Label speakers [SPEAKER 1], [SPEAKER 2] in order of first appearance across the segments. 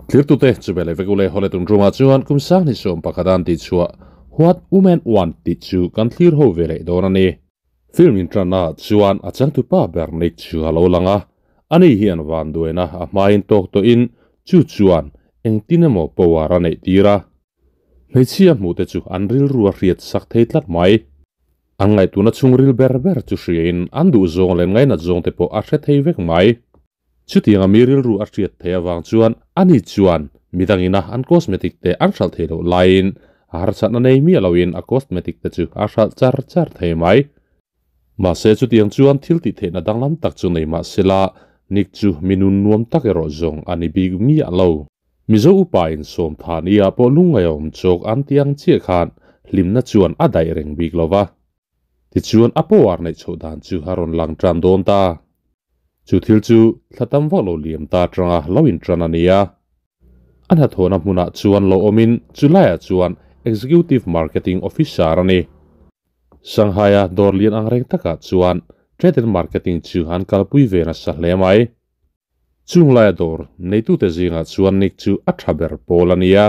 [SPEAKER 1] Thirtute chubele vekule hole tum ruma chuan kum sang ni som pakhadan ti chua What Women Want ti chu kan thlir ho vele don ani. Film in trana chuan a changtu pa ber nik chu alo langa ani hian van duena a hmain tok to in chu chuan engtinemo power a nei tira. Hmeichhia hmuh te chu an rilru a hriat sak thei tlat mai. An ngaih tuna chhungril ber ber chu hriain an duh zawng leh ngainat zawng te pawh a hre thei vek mai. Chutianga mi rilru a hriat theih avang chuan ani chuan midangina an cosmetic te an hralh thei loh laiin a harsatna nei miah loin a cosmetic te chu a hralh char char thei mai. Mahse chutiang chuan thil tih theihna danglam tak chu nei mah sela Nick chu mi nun nuam tak erawh zawng a ni bik miah lo. Mizo upa in sawm tha nia pawh lungngaihawm chawk an ti ang chiah khan hlimna chuan a daih reng bik lo va. Tichuan a power neih chhoh dan chu a rawn lang tan dawn ta. Chu thil chu thla tam vak lo liam ta atanga lo intan a ni a. A hnathawhna hmunah chuan lo awmin chulaiah chuan Executive Marketing Officer a ni. Shanghai-a dawr lian ang reng takah chuan Trade and Marketing chu an kalpui ve nasa hle mai. Chung laia dawr neitute zingah chuan Nick chu a tha ber pawl a ni a.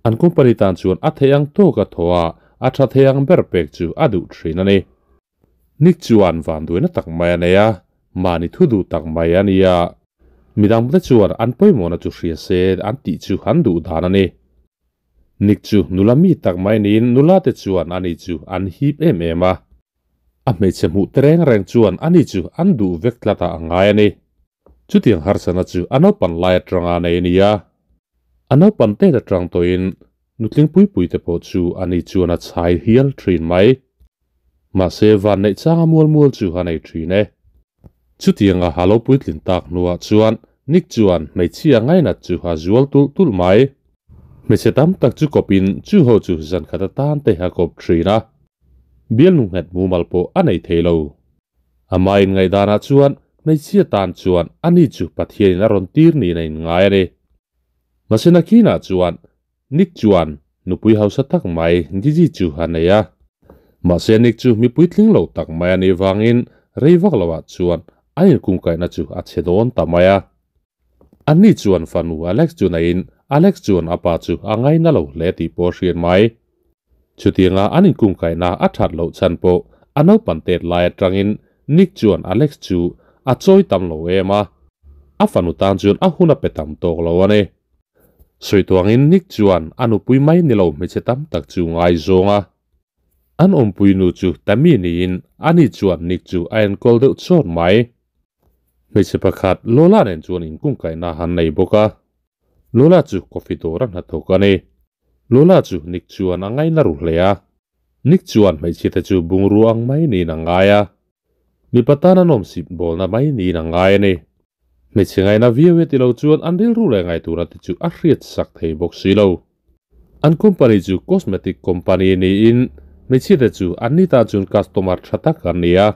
[SPEAKER 1] An company tan chuan a theih ang tawk a thaw a, a tha thei ang ber pek chu a duh thin a ni. Nick chuan vanduaina tak mai a nei a, mahni thu duh tak mai a ni a. Midangte chuan an pawimawhna chu hria se an tih chu an duh dan a ni. Nick chu nula mi tak mai niin nula te chuan ani chu an hip em em a. A hmeichhe hmuh te reng reng chuan ani chu an duh vek tlat ah a ngai a ni. Chutiang harsatna chu a naupan lai atanga nei a ni a. A naupan tet atang tawhin nutling pui pui te pawh chu ani chuan a chhai hial thin mai. Mahse van neih changa mual mual chu a nei thin e. Chutianga ha lo puitlin tak hnuah chuan Nick chuan hmeichhia ngainat chu a zual tulh tulh mai. Hmeichhe tam tak chu kawpin chu ho chu zan khat atan te a kawp thin a. Bialnu nghet mumal pawh a nei thei lo. Amah inngaihdanah chuan hmeichhia tan chuan ani chu Pathianin a rawn tir niin a inngai a ni. Mahse nakinah chuan Nick chuan nupui hausa tak mai Gigi chu a nei a. Mahse Nick chu mipui tling lo tak mai a nih vangin rei vak loah chuan an inkungkaihna chu a chhe dawn ta mai a. Anni chuan fanu Alex chu neiin Alex chuan a pa chu a ngaina lo hle tih pawh a hriat mai. Chutianga an inkungkaihna a that loh chhan pawh a naupan tet lai atangin Nick chuan Alex chu a chawi tam lo em a, a fanu tan chuan a hun a pe tam tawk lo a ni. Sawi tuangin Nick chuan a nupui mai ni lo hmeichhe tam tak chu ngaizawng a. An awmpui nu chu Tammy niin ani chuan Nick chu a enkawl deuh chawt mai. Hmeichhe pakhat Lola nen chuan inkungkaihna han nei bawk a. Lola chu coffee dawr a hnathawk a ni. Lola chu Nick chuan a ngaina ru hle a. Nick chuan hmeichhia te chu bungrua ang mai niin a ngai a. Mipa tan a nawmsip bawlna mai niin a ngai a ni. Hmeichhe ngaina viau e ti lo chuan an rilru leh ngaihtuahna te chu a hriat sak thei bawk si lo. An company chu cosmetic company niin hmeichhia te chu an ni tan chuan customer tha tak an ni a.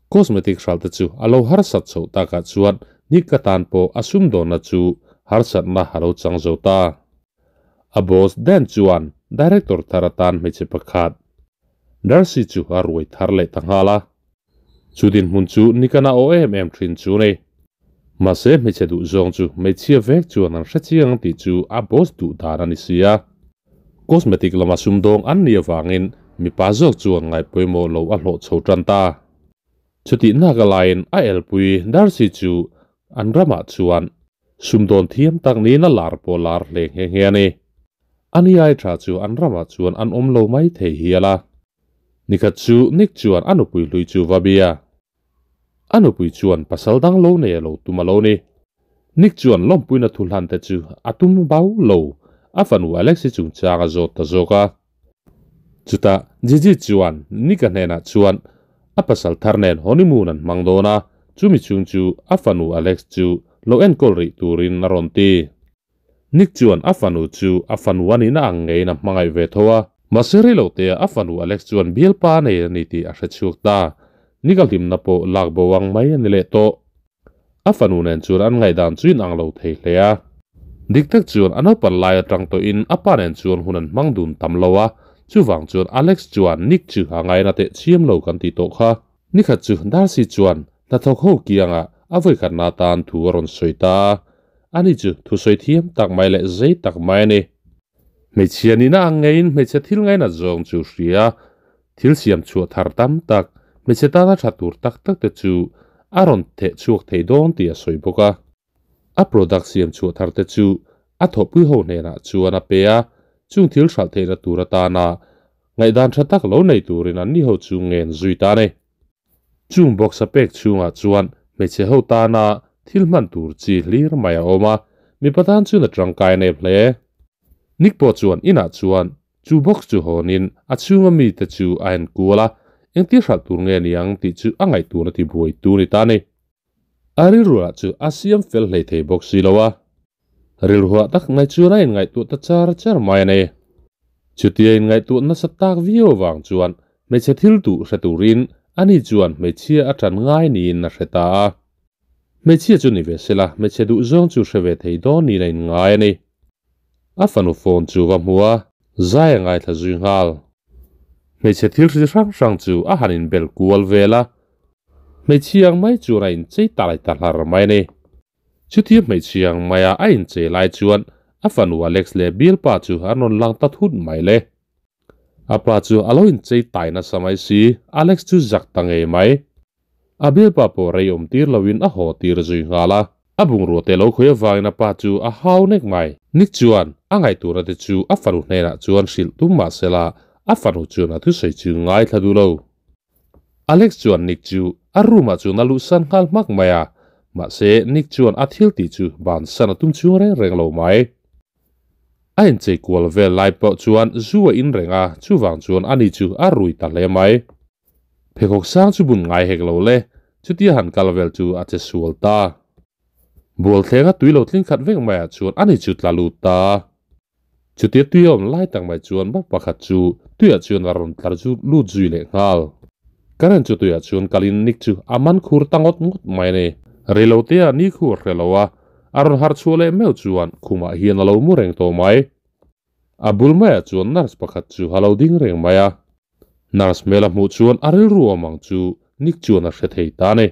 [SPEAKER 1] Cosmetic hralh te chu a lo harsat chhoh takah chuan Nick ka tan pawh a sumdawnna chu harsatna a lo chang zo ta. A boss Dan chuan director thar atan hmeichhe pakhat Darcy chu a ruai thar leh ta nghal a. Chu dinhmun chu Nick-an a aw em em thin chu a ni. Mahse hmeichhe duh zawng chu hmeichhia vek chuan an hre chiang ang tih chu a boss duh dan a ni si a. Cosmetic lama sumdawng an nih avangin mipa zawk chuan ngaihpawimawh lo a hlawh chho tan ta. Chutih nak a laiin a elpui Darcy chu an ramah chuan sumdawn thiam tak niin a lar pawh lar hle nghe nghe a ni. Ani ai tha chu an ramah chuan an awm lo mai thei hial a. Nikhat chu Nick chuan a nupui hlui chu va bia. A nupui chuan pasal dang lo nei a lo tum a lo ni. Nick chuan lawmpuina thu hlan te chu a tum bau lo, a fanu Alexi chungchang a zawt ta zawk a. Chutah Gigi chuan Nick-a hnenah chuan a pasal thar nen honeymoon an hmang dawn a, chumi chhung chu a fanu Alex chu lo enkawl rih turin a rawn ti. Nick chuan a fanu chu a fanu a nihna ang ngeiin a hmangaih ve tho a. Mahse rei lo tea a fanu Alex chuan bialpa a nei a ni tih a hre chhuak ta. Nick a hlimna pawh lak bo ang mai a ni leh tawh. A fanu nen chuan an ngaihdan chu inang lo thei hle a. Dik tak chuan a naupan lai atang tawhin a pa nen chuan hun an hmang dun tam lo a, chuvang chuan Alex chuan Nick chu a ngaina teh chiam lo kan tih tawh kha. Nikhat chu Darcy chuan hnathawk ho kiangah a vawikhatna atan thu a rawn sawi ta a. Ani chu thusawi thiam tak mai leh zei tak mai a ni. Hmeichhia nihna ang ngeiin hmeichhe thil ngainat zawng chu hria, thil siam chhuah thar tam tak, hmeichhe tana tha tur tak tak te chu a rawn theh chhuak thei dawn tih a sawi bawk a. A product siam chhuah thar te chu a thawhpui ho hnenah chuan a pe a, chung thil hralh theihna tur atana ngaihdan tha tak lo nei turin an ni ho chu ngen zui ta a ni. Chung box a pek chhungah chuan hmeichhe ho tana thil hman tur chi hlir mai a awm a, mipa tan chuan a tangkai nep hle. Nick pawh chuan inah chuan chu box chu hawnin a chhunga mite chu a en kual a, engtir hralh tur nge niang tih chu a ngaihtuahna tibuaitu ni ta a ni. A rilruah chu a siam fel hlei thei bawk si lo a, rilruah tak mai chuan a inngaihtuah ta char char mai a ni. Chutia inngaihtuah nasa tak viau avang chuan hmeichhe thil duh hre turin ani chuan hmeichhia a tan ngai niin a hre ta a. Hmeichhia chu ni ve sela hmeichhe duh zawng chu hre ve thei dawn niin a inngai a ni. A fanu phone chu va hmu a, zai a ngaithla zui nghal. Hmeichhe thil hri hrang hrang chu a han inbel kual vel a, hmeichhia ang mai chuan a inchei ta lai ta hlar mai a ni. Chutia hmeichhia ang maia a inchei lai chuan a fanu Alex leh bialpa chu an rawn lang ta thut mai le. A pa chu a lo inchei tai nasa mai si, Alex chu zak ta ngei mai. A bialpa pawh rei awm tir loin a haw tir zui nghal a. A bungrua te lo khawi avangin a pa chu a hau nek mai. Nick chuan a ngaihtuahna te chu a fanu hnenah chuan hrilh tum mah sela a fanu chuan a thusawi chu ngaithla duh lo. Alex chuan Nick chu a room ah chuan a luhsan nghal hmak mai a, mahse Nick chuan a thil tih chu bansan a tum chhung reng reng lo mai. A inchei kual vel lai pawh chuan zu a in reng a, chuvang chuan ani chu a rui ta hle mai. Pheikhawk sang chu bun ngai hek lo le, chutia han kal vel chu a che sual ta. Bual thlenga tui lo tling khat vek maiah chuan ani chu tla lut ta. Chutia tui a awm lai tak mai chuan bawk pakhat chu tuiah chuan a rawn tlar chu lut zui leh nghal. Karen chu tuiah chuan kalin Nick chu a man khur ta ngawt ngawt mai a ni. Reilotea ni khu a hre lo a, a rawn harh chhuah leh meuh chuan khumah hian a lo mu reng tawh mai. A bul maiah chuan nurse pakhat chu a lo ding reng mai a. Nurse hmel a hmuh chuan a rilru awm ang chu Nick chuan a hre thei ta a ni.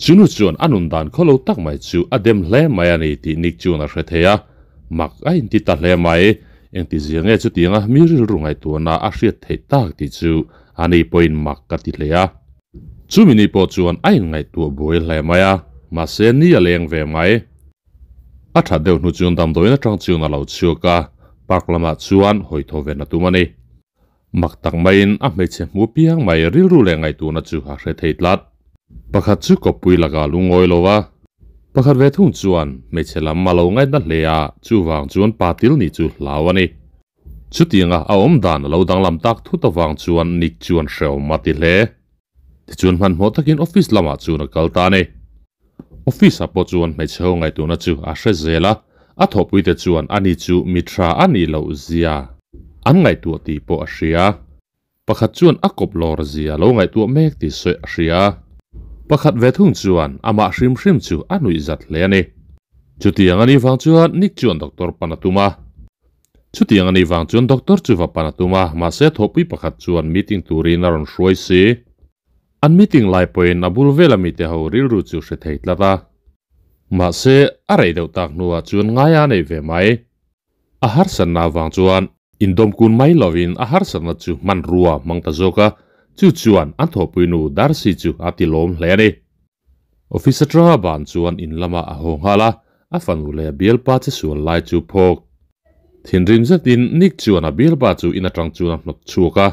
[SPEAKER 1] Chunu chuan a nun dan khaw lo tak mai chu a dem hle mai a ni tih Nick chuan a hre thei a. Mak a inti ta hle mai. Engtizia nge chutianga mi rilru ngaihtuahna a hriat theih tak tih chu a ni pawhin mak ka ti hle a. Chumi ni pawh chuan a inngaihtuah buai hle mai a, mahse ni a leng ve mai. A that deuh hnu chuan damdawiin atang chuan a lo chhuak a, park lamah chuan hawi thaw ven a tum a ni. Mak tak maiin a hmeichhe hmu piang mai rilru leh ngaihtuahna chu a hre thei tlat. Pakhat chu kawppui lakah a lungawi lo a, pakhat ve thung chuan hmeichhe lam a lo ngaihna hle a, chuvang chuan pa til nih chu hlau a ni. Chutianga a awm dan a lo danglam tak thut avang chuan Nick chuan hrehawm a ti hle. Tichuan hmanhmawh takin office lamah chuan a kal ta a ni. Office ah pawh chuan hmeichhe ho ngaihtuahna chu a hre zel a, a thawhpuite chuan ani chu mi tha a nih loh zia an ngaihtuah tih pawh a hria. Pakhat chuan a kawp lawr zia lo ngaihtuah mek tih sawi a hria. Pakhat ve thung chuan amah hrim hrim chu a nuih zat hle a ni. Chutiang a nih vang chuan Nick chuan doctor pan a tum a. Chutiang a nih vang chuan doctor chu va pan a tum a, mahse thawhpui pakhat chuan meeting turin a rawn hruai si. An meeting lai pawhin a bul vela mite ho rilru chu hre thei tlat a. Mahse, a rei deuh tak hnuah chuan ngai a nei ve mai. A harsatna avang chuan indawm kun mai lovin a harsatna chu hmanrua hmang ta zawk a, chu chuan an thawhpuinu Darcy chu a ti lawm hle a ni. Office atanga ban chuan in lamah a haw nghal a, a fanu leh a bialpa che sual lai chu phawk. Thinrim zetin Nick chuan a bialpa chu in atang chuan a hnawt chhuak a.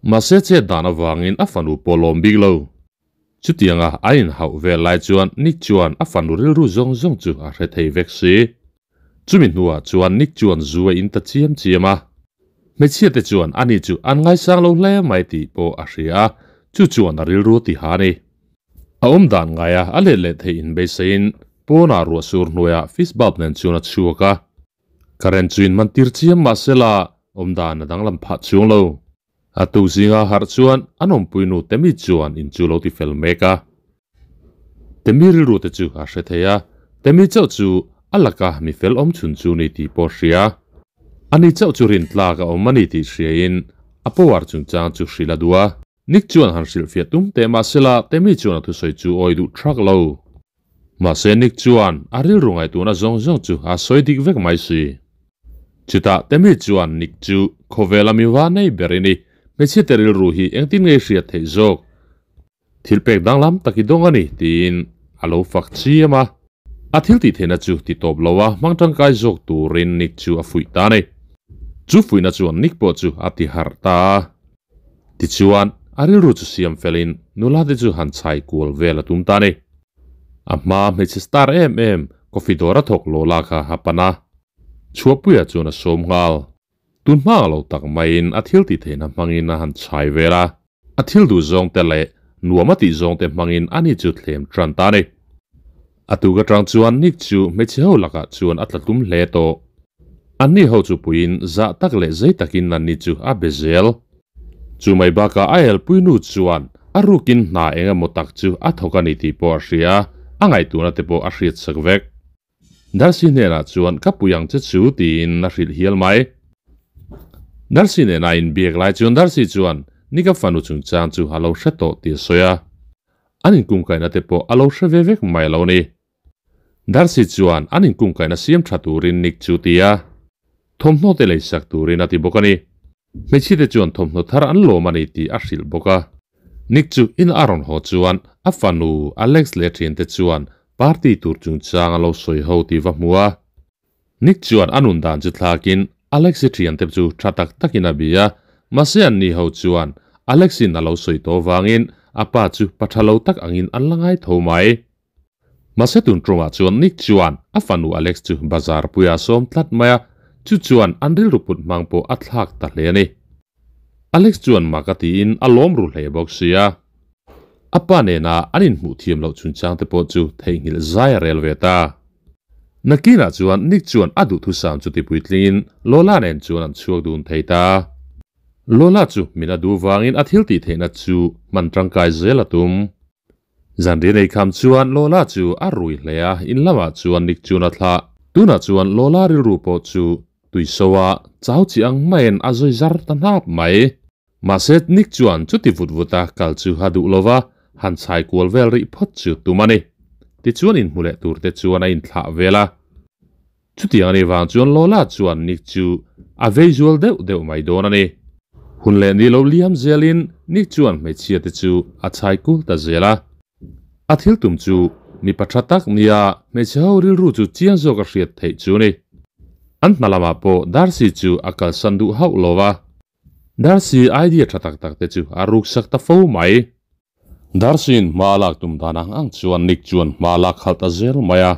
[SPEAKER 1] Mahse chet dan avangin a fanu pawh lawm bik lo. Chutianga a inhauh vel lai chuan Nick chuan a fanu rilru zawng zawng chu a hre thei vek si. Chumi hnuah chuan Nick chuan zu a in ta chiam chiam a. Hmeichhia te chuan ani chu an ngaisang lo hle mai tih pawh a hria a, chu chuan a rilru a ti ha a ni. A awm dan ngaia a let leh theih in beiseiin pawnah ruah sur hnuaiah fish bulb nen chuan a chhuak a. Current chu in man tir chiam mahsela awm dan a danglam phah chhung lo. A tuk zinga harh chuan an awmpuinu Temi chuan in chu lo ti fel mek a. Temi rilru te chu a hre thei a, Temi chauh chu a laka mi fel awm chhun chu ni tih pawh hria. Ani chauh chu rintlak a awm a ni tih hriain a power chungchang chu hrilh a duh a. Nick chuan han hrilhfiah tum teh mahsela Temi chuan a thusawi chu awi duh thak lo. Mahse Nick chuan a rilru ngaihtuahna zawng zawng chu a sawi dik vek mai si. Chutah Tammy chuan Nick chu khawvela mi va nei ber i ni, hmeichhia te rilru hi engtin nge i hriat theih zawk? Thil pek danglam tak i dawng a ni, tiin a lo fak chiam a. A thil tih theihna chu ti tawp lo a, hmang tangkai zawk turin Nick chu a fuih ta a ni. Chu fuihna chuan Nick pawh chu a ti harh ta a. Tichuan, a rilru chu siam felin nula te chu han chhai kual vel a tum ta a ni. A hma hmeichhe star em em coffee dawr a thawk Lola kha a pan a. Chhuahpuia chuan a sawm nghal. Tun hma lo tak maiin a thil tih theihna hmangin a han chhai vel a. A thil duh zawng te leh nuam a tih zawng te hmangin ani chu thlem tan ta a ni. A tuk atang chuan Nick chu hmeichhe ho lakah chuan a tla tlum hle tawh. Anni ho chu puiin zah tak leh zei takin anni chu a be zel. Chu mai bakah a elpui nu chuan a rukin hna eng emaw tak chu a thawk a ni tih pawh a hria, a ngaihtuahna te pawh a hriatsak vek. Darcy hnenah chuan ka pui ang che chu tiin a hrilh hial mai. Darcy nena a inbiak lai chuan Darcy chuan Nika fanu chungchang chu a lo hre tawh tih a sawi a. An inkungkaihna te pawh a lo hre ve vek mai lo ni. Darcy chuan an inkungkaihna siam tha turin Nick chu ti a. Thawmhnaw te leisak turin a ti bawk a ni. Hmeichhia te chuan thawmhnaw thar an lawm a ni tih a hrilh bawk a. Nick chu in a rawn haw chuan a fanu Alex leh a thiante chuan party tur chungchang a lo sawi ho tih va hmu a. Nick chuan a nun dan chu thlakin Alex i thiante chu tha tak takin a bia a, mahse an ni ho chuan Alex in a lo sawi tawh vangin a pa chu pa tha lo tak angin an la ngai tho mai. Mahse tun tawngah chuan Nick chuan a fanu Alex chu bazar puia a sawm tlat mai a, chu chuan an rilru put hmang pawh a thlak ta hle a ni. Alex chuan mak a tiin a lawm ru hle bawk sia. A pa nena an inhmuh thiam loh chungchang te pawh chu theihnghilh zai a rel ve ta. Nakinah chuan Nick chuan a duhthusam chu tipuitlingin Lola nen chuan an chhuak dun thei ta. Lola chu min a duh vangin a thil tih theihna chu hman tangkai zel a tum. Zanrian ei kham chuan Lola chu a rui hle a, in lamah chuan Nick chuan a thlah. Tunah chuan Lola rilru pawh chu tui so a, chau chi ang maiin a zawi zar ta hnap mai. Mahse Nick chuan chuti vut vut a kal chu a duh lo va, han chhai kual vel rih phawt chu tum a ni. Tichuan inhmu leh tur te chuan a inthlah vel a. Chutiang a nih vang chuan Lola chuan Nick chu a vei zual deuh deuh mai dawn a ni. Hun leh ni lo liam zelin Nick chuan hmeichhia te chu a chhai kul ta zel a. A thil tum chu mipa tha tak nia hmeichhe ho rilru chu chiang zawk a hriat theih chu a ni. An hma lamah pawh Darcy chu a kalsan duh hauh lo va. Darcy idea tha tak tak te chu a ruksak ta fo mai. Darcy-in hma a lak tum dan ang ang chuan Nick chuan hma a lak khalh ta zel mai a.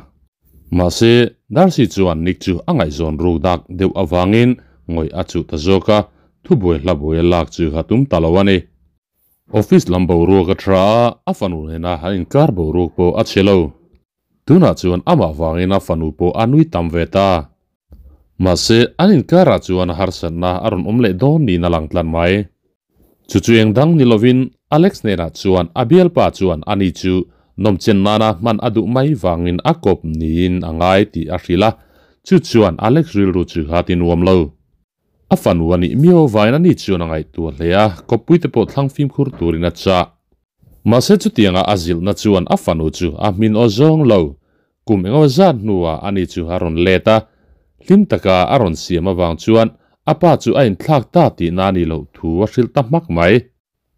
[SPEAKER 1] Mahse, Darcy chuan Nick chu a ngaihzawn ruk dak deuh avangin ngawih a chuh ta zawk a, thubuai hla buai a lak chu a tum ta lo a ni. Office lam boruak a tha a, a fanu nena an inkar boruak pawh a chhe lo. Tunah chuan amah vangin a fanu pawh a nui tam ve ta. Mahse, an inkarah chuan harsatna a rawn awm leh dawn niin a lang tlan mai. Chu chu eng dang ni lovin Alex hnenah chuan a bialpa chuan ani chu nawmchen nana hman a duh mai vangin a kawp niin a ngai tih a hrilh a, chu chuan Alex rilru chu a ti nuam lo. A fanu a nih miau vain ani chuan a ngaihtuah hle a, kawppuite pawh thlang fimkhur turin a chah. Mahse chutianga a zilhna chuan a fanu chu a hmin aw zawng lo. Kum engaw zat hnuah ani chu a rawn let a, hlim taka a rawn siam avang chuan a pa chu a inthlak ta tihna a nih loh thu a hrilh ta hmak mai.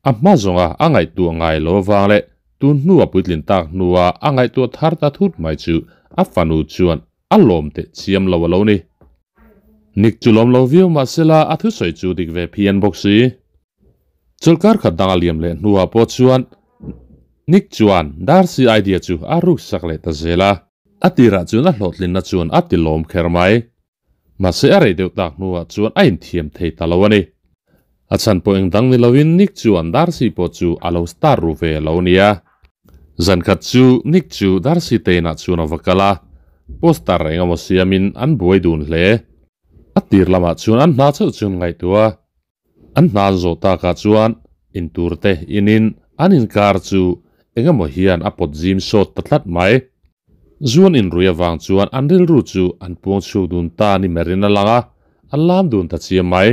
[SPEAKER 1] A hma zawnga a ngaihtuah ngai lo avang leh tun hnua puitlin tak hnua a ngaihtuah thar ta thut mai chu a fanu chuan a lawm teh chiam lo a lo ni. Nick chu lawm lo viau mahsela a thusawi chu dik ve phian bawk si. Chawlhkar khat dang a liam leh hnuah pawh chuan Nick chuan Darcy idea chu a ruksak leh ta zel a. A tirah chuan a hlawhtlinna chuan a ti lawm kher mai. Mahse a rei deuh tak hnuah chuan a inthiam thei ta lo a ni. A chhan pawh eng dang ni loin Nick chuan Darcy pawh chu a lo star ru ve lo nia. Zan khat chu Nick chu Darcy te inah chuan a va kal a, poster eng emaw siamin an buai dun hle. A tir lamah chuan an hna chauh chuan ngaihtuah a. An hna an zawh takah chuan intur te inin an inkar chu eng emaw hian a pawt zim sawt ta tlat mai. Zuan inrui avang chuan an rilru chu an puang chhuak dun ta ni merin a lang a, an lam dun ta chiam mai.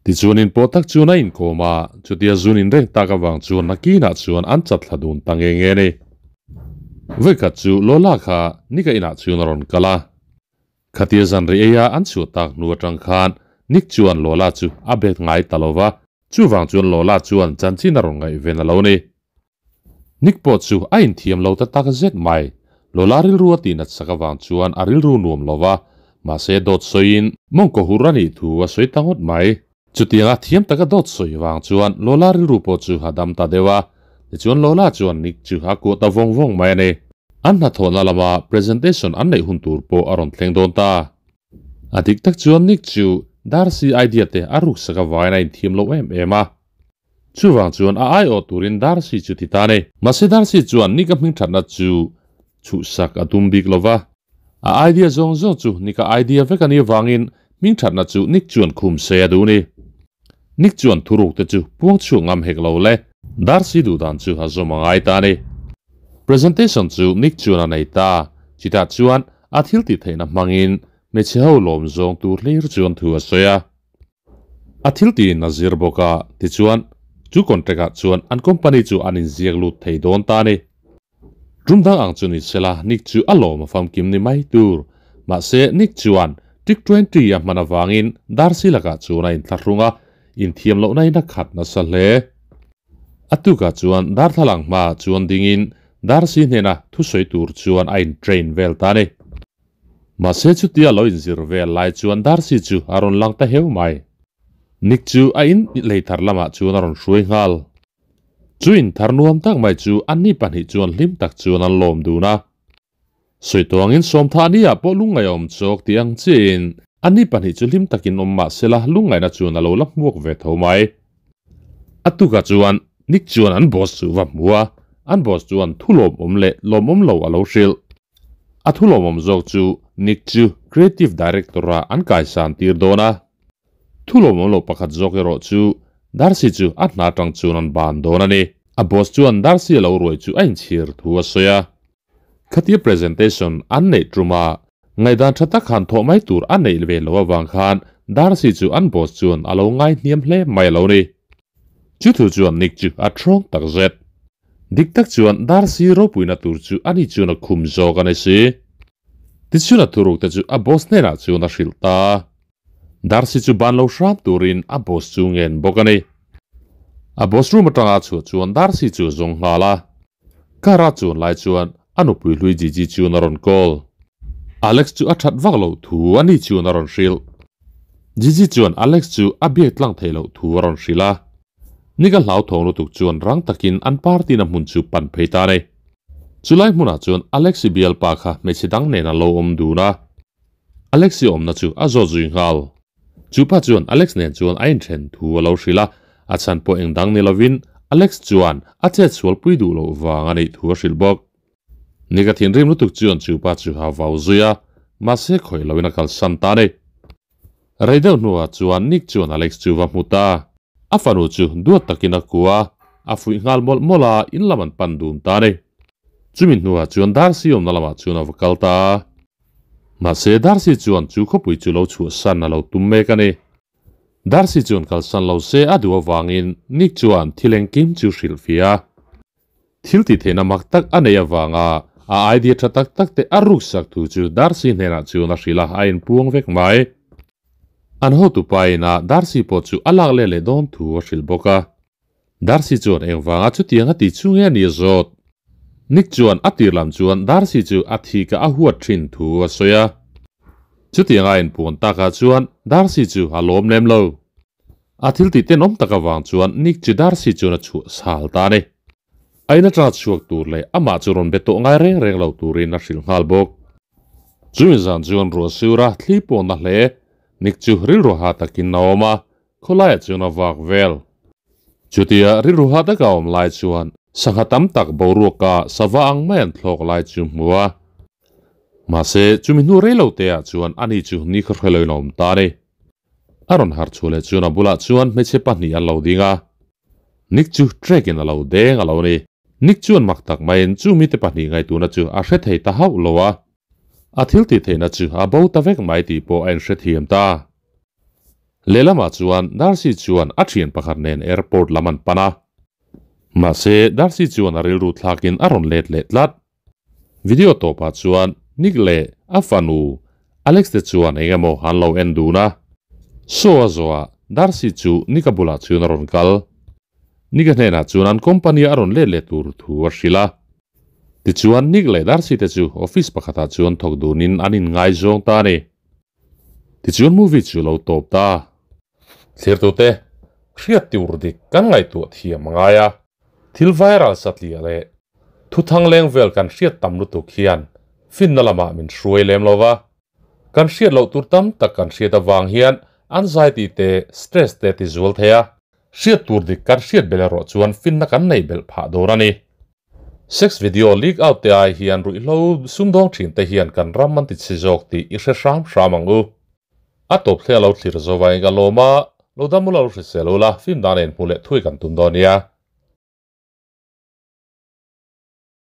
[SPEAKER 1] Tichuan inpawh tak chuan a inkawm a, chutia zun inreng tak avang chuan nakinah chuan an chat thla dun ta nge nge a ni. Vawikhat chu Lola kha Nick-a inah chuan a rawn kal a. Khatia zan rei eia an chhuah tak hnu atang khan Nick chuan Lola chu a bet ngai ta lo va, chuvang chuan Lola chuan chanchin a rawn ngaihven a lo ni. Nick pawh chu a inthiam lo ta tak zet mai. Lola rilru a tih nat sak avang chuan a rilru nuam lo va, mahse dawt sawiin mawngkaw hur a nih thu a sawi ta ngawt mai. Chutianga thiam taka dawt sawi vang chuan Lola rilru pawh chu a dam ta deuh a, tichuan Lola chuan Nick chu a kuah ta vawng vawng mai a ni. An hnathawhna lama presentation an neih hun tur pawh a rawn thleng dawn ta. A dik tak chuan Nick chu Darcy idea te a ruksak avangin a inthiam lo em em a. Chuvang chuan a aiawh turin Darcy chu ti ta a ni. Mahse Darcy chuan Nick-a hmingthatna chu chhuhsak a tum bik lo va. A idea zawng zawng chu Nick-a idea vek a nih avangin hmingthatna chu Nick chuan khum se a duh ni. Nick chuan thuruk te chu puang chhuak ngam hek lo le. Darcy duh dan chu a zawm a ngai ta a ni. Presentation chu Nick chuan a nei ta. Chutah chuan a thil tih theihna hmangin hmeichhe ho lawm zawng tur hlir chuan thu a sawi a. A thil tiin a zir bawk a, tichuan chu contract ah chuan an company chu an inziak lut thei dawn ta a ni. Tum dang ang chu ni sela Nick chu a lawm a famkim ni mai tur. Mahse Nick chuan Trick 20 a hman avangin Darcy lakah chuan a inthlahrung a, inthiam lohna in a khat nasa hle. A tukah chuan darthlalang hmaah chuan dingin Darcy hnena thusawi tur chuan a intrain vel ta a ni. Mahse chutia lo inzir vel lai chuan Darcy chu a rawn lang ta heu mai. Nick chu a in lei thar lamah chuan a rawn hruai nghal. Chu in thar nuam tak mai chu anni pahnih chuan hlim tak chuan an lawm dun a. Sawi tawngin sawmtha nia pawh lungngaih a awm chawk tih ang chiahin anni pahnih chu hlim takin awm mah sela lungngaihna chuan a lo la hmuak ve tho mai. A tukah chuan Nick chuan an boss chu va hmu a, an boss chuan thu lawmawm leh lawmawm lo a lo hrilh. A thu lawmawm zawk chu Nick chu Creative Director-ah an kaisan tir dawn a. Thu lawmawm lo pakhat zawk erawh chu Darcy chu a hna atang chuan an ban dawn a ni. A boss chuan Darcy a lo ruai chu a inchhir thu a sawi a. Khatia presentation an neih ṭuma ngaihdan ṭha tak han thawh mai tur a neih ve loh avang khan Darcy chu an boss chuan a lo ngai hniam hle mai a lo ni. Chu thu chuan Nick chu a ṭhawng tak zet. Dik tak chuan Darcy ropuina tur chu ani chuan a khum zawk a ni si. Tichuan a thuruk te chu a boss hnenah chuan a hrilh ta. Darcy chu ban lo hram turin a boss chu ngen bawk a ni. A boss room atanga chhuah chuan Darcy chu a zawng nghal a. Car a chuan lai chuan a nupui hlui Gigi chuan a rawn call. Alex chu a that vak loh thu a ni chuan a rawn hrilh. Gigi chuan Alex chu a biak tlang theih loh thu a rawn hrilh a. Ni ka hlauthawng lutuk chuan rang takin an party na hmun chu pan phei ta a ni. Chulai hmunah chuan Alex-i bialpa kha hmeichhe dang nen a lo awm dun a. Alex-i awmna chu a zawt zui nghal. Chu pa chuan Alex nen chuan a inthen thu a lo hrilh a, a chhan pawh eng dang ni lovin Alex chuan a chet sualpui duh loh vang a nih thu a hrilh bawk. Ni ka thinrim lutuk chuan chu pa chu a vau zui a, mahse khawih loin a kalsan ta a ni. Rei deuh hnuah chuan Nick chuan Alex chu va hmu ta. A fanu chu duat takin a kua a, a fuih nghal mawlh mawlh a, in lam an pan dun ta a ni. Chumi hnuah chuan Darcy awmna lamah chuan a va kal ta a. Mahse Darcy chuan chu khawpui chu lo chhuahsan a lo tum mek a ni. Darcy chuan kalsan lo se a duh avangin Nick chuan thil engkim chu hrilhfiah a. Thil tih theihna mak tak a neih avanga a idea tha tak tak te a ruksak thu chu Darcy hnenah chuan a hrilh a, a inpuang vek mai. An hotupa inah Darcy pawh chu a lak leh leh dawn thu a hrilh bawk a. Darcy chuan engvanga chutiang a ti chu nge a ni zawt? Nick chuan a tir lam chuan Darcy chu a thika a huat thin thu a sawi a. Chutianga a inpuan takah chuan Darcy chu a lawm lem lo. A thil tih tenawm tak avang chuan Nick chu Darcy chuan a chhuah sal ta a ni. A in atanga chhuak tur leh amah chu rawn be tawh ngai reng reng lo turin a hrilh nghal bawk. Chumi zan chuan ruah sura thli pawhna hle Nick chu rilru ha takin a awm a, khawlaiah chuan a vak vel. Chutia rilru ha taka a awm lai chuan sangha tam tak boruaka sava ang mai an thlawk lai chu hmu a. Mahse chumi hnu rei lo teah chuan ani chu ni kha hreloin a awm ta a ni. A rawn harh chhuah leh chuan a bulah chuan hmeichhe pahnih an lo ding a, Nick chu track in a lo deng a lo ni. Nick chuan mak tak maiin chu mite pahnih ngaihtuhna chu a hre thei ta hauh lo a, a thil tih theihna chu a bo ta vek mai tih pawh a inhrethiam ta. Lehlamah chuan Darcy chuan a thian pakhat nen airport lam an pan a, mahse Darcy chuan a rilru thlakin a rawn let leh tlat. Video tawpah chuan Nick leh a fanu Alex te chuan eng emaw an lo en dun a. Show a zawhah Darcy chu Nick-a bulah chuan a rawn kal. Nick-a hnenah chuan an company a rawn let leh tur thu a hrilh a. Tichuan Nick leh Darcy te chu office pakhatah chuan thawk dunin an inngaizawng ta a ni. Tichuan movie chu lo tawp ta. Thlirtute, hriat tur dik kan ngaihtuah thiam a ngai a. Thil viral satliah leh thuthang leng vel kan hriat tam lutuk hian finna lamah min hruai lem lo va. Kan hriat loh tur tam tak kan hriat avang hian anxiety te, stress te ti zual thei a. Hriat tur dik kan hriat belh erawh chuan finna kan nei belh phah dawn a ni. Sex video leak out te ai hian ruihhlo sumdawng thin te hian kan ram an ti chhe zawk tih i hre hram hram ang u. A tawp thleng a lo thlir zo vangin ka lawm a, lo dam ula lo hrisel ula, film dan en hmu leh thui kan tum dawn nia.